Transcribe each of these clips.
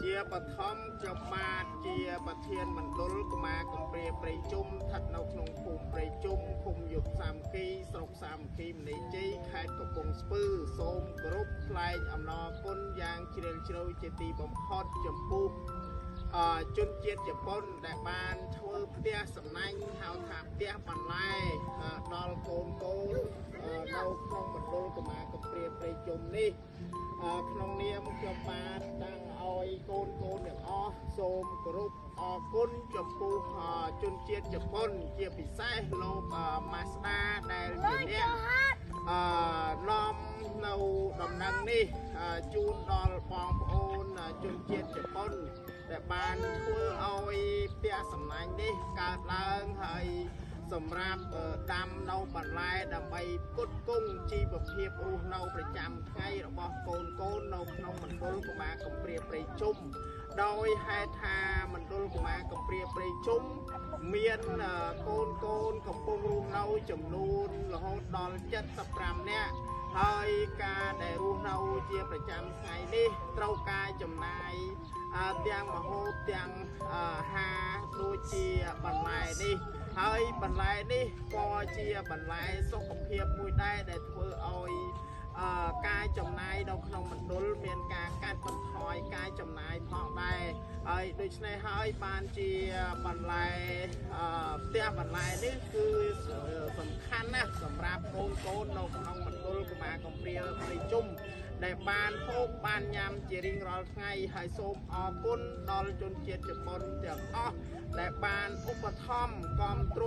ជាបឋមខ្ញុំបាទជាប្រធានមណ្ឌលកុមារកំព្រាព្រៃជុំស្ថិតនៅក្នុងភូមិព្រៃជុំឃុំយប់សាមគ្គីស្រុកសាមគ្គីមនីជ័យខេត្តកំពង់ស្ពឺសូមគោរពថ្លែងអំណរគុណយ៉ាងជ្រាលជ្រៅជាទីបំផុតចំពោះជនជាតិជប៉ុនដែលបានធ្វើផ្ទះសំណាញ់ហៅថាផ្ទះបន្លែដល់កូនកូននៅក្នុងមណ្ឌលកុមារកំព្រាព្រៃជុំនេះក្នុងនាមខ្ញុំបាទតាំងឲ្យកូនកូនទាំងអស់សូមគោរពអរគុណចំពោះជនជាតិជប៉ុនជាពិសេសលោកម៉ាស្ដាដែលជាអ្នកនាំនៅដំណឹងនេះជូនដល់បងប្អូនជនជាតិជប៉ុនដែលបានធ្វើឲ្យផ្ទះសំណាញ់នេះកើតឡើងហើយសម្រាប់ដាំនៅបន្លែដើម្បីផ្គត់ផ្គង់ជីវភាពរស់នៅប្រចាំថ្ងៃរបស់កូនកូននៅក្នុងមណ្ឌលកុមារកំព្រាព្រៃជុំដោយហេតុថាមណ្ឌលកុមារកំព្រាព្រៃជុំមានកូនកូនកំពុងរស់នៅចំនួនរហូតដល់75នាក់ហើយការដែលរស់នៅជាប្រចាំថ្ងៃនេះត្រូវការចំណាយទាំងម្ហូបទាំងអាហារដូចជាបន្លែនេះហើយបន្លែនេះក៏ជាបន្លែសុខភាពមួយដែរដែលធ្វើឲ្យការចំណាយនៅក្នុងមណ្ឌលមានការកាត់បន្ថយការចំណាយផងដែរហើយដូច្នេះហើយបានជាបន្លែផ្ទះបន្លែនេះគឺសំខាន់ណាស់សម្រាប់កូនកូននៅក្នុងមណ្ឌលកុមារកំព្រាព្រៃជុំដែលបានហូបបានញ៉ាំជារៀងរាល់ថ្ងៃហើយសូមអរគុណដល់ជនជាតិជប៉ុនទាំងអស់ដែលបានឧបត្ថម្ភគាំទ្រ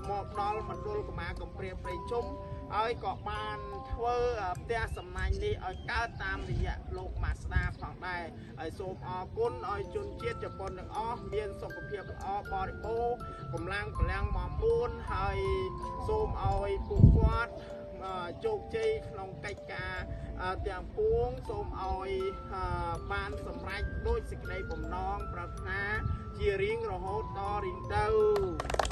មកដល់មណ្ឌលកុមារកំព្រាព្រៃជុំហើយក៏បានធ្វើផ្ទះសំណាញ់នេះឲ្យកើតតាមរយៈលោកម៉ាស្ដាផងដែរហើយសូមអរគុណឲ្យជនជាតិជប៉ុនទាំងអស់មានសុខភាពល្អបរិបូរណ៍កម្លាំងពលំមមួនហើយសូមឲ្យពួកគាត់ជោគជ័យក្នុងកិច្ចការទាំងពួងសូមឲ្យបានសម្រេចដូចសេចក្តីបំណងប្រាថ្នាជារៀងរហូតដល់រៀងទៅ។